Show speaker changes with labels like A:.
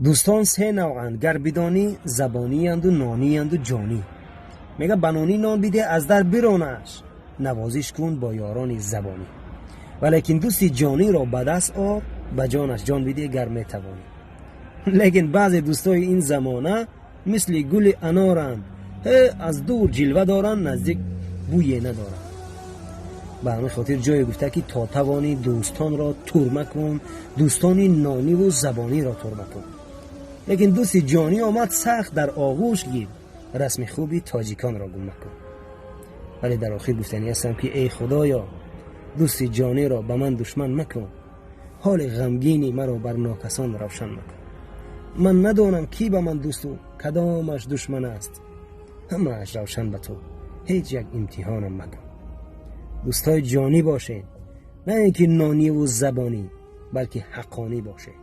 A: Дӯстон се навъанд, гар бидонӣ: забониянду, нониянду, ҷонӣ. Мега, ба нонӣ нон биде, аз дар биронаш, навозиш кун бо ёрони забонӣ, валекин дӯсти ҷониро ба даст ор, ба ҷонаш ҷон биде, гар метавонӣ. Лекин баъзе дӯстои ин замона мисли гули аноранд, ҳе аз дур ҷилва доранд, наздик бӯе надоранд. Ба ҳамин хотир ҷое гуфта, ки то тавонӣ, дӯстонро турма кун, дӯстони нониву забониро турма кун, лекин дӯсти ҷонӣ омад, сахт дар оғӯш гир, расми хуби тоҷиконро гум макун. Вале дар охир гуфтанӣ ҳастам, ки эй Худоё, дӯсти ҷониро ба ман душман макун, ҳоли ғамгини маро бар нокасон равшан макун. Ман надонам, кӣ ба ман дӯсту кадомаш душман аст, ҳамааш равшан ба ту, ҳеҷ як имтиҳонам макун. Дӯстои ҷонӣ бошед, на ин ки нониву забонӣ, балки ҳаққонӣ бошед.